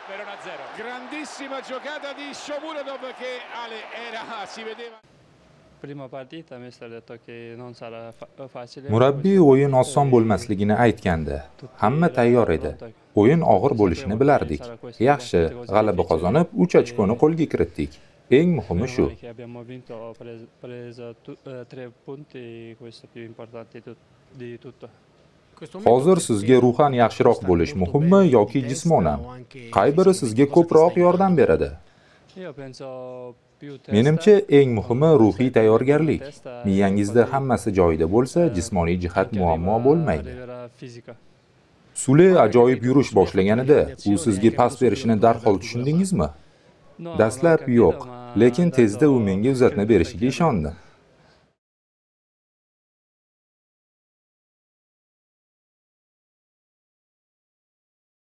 Verona 0. Grandissima giocata di Shomurodov che Ale era, si vedeva. Prima partita mister ha detto che non sarà facile. Murabbiy o'yin oson bo'lmasligini aytgandi. Hamma tayyor edi. O'yin og'ir bo'lishini bilardik. Yaxshi, g'alaba qozonib, 3 ochkoni qo'lga kiritdik. Eng muhimi shu. Che abbiamo vinto, preso 3 punti, questo è più importante di tutto. Hozir sizga ruhan yaxshiroq bo'lish muhimmi yoki jismonan? Qay biri sizga ko'proq yordam beradi? Io penso più testa. Menimcha, eng muhimi ruhiy tayyorgarlik. Miyangizda hammasi joyida bo'lsa, jismoniy jihat muammo bo'lmaydi. Arriverà fisica. Sule ajoyib yurish boshlaganida, u sizga pas berishini darhol tushundingizmi? No, Dastlab non ho capito, yo'q, ma lekin tezda u dato menga uzatma berishiga ishondim.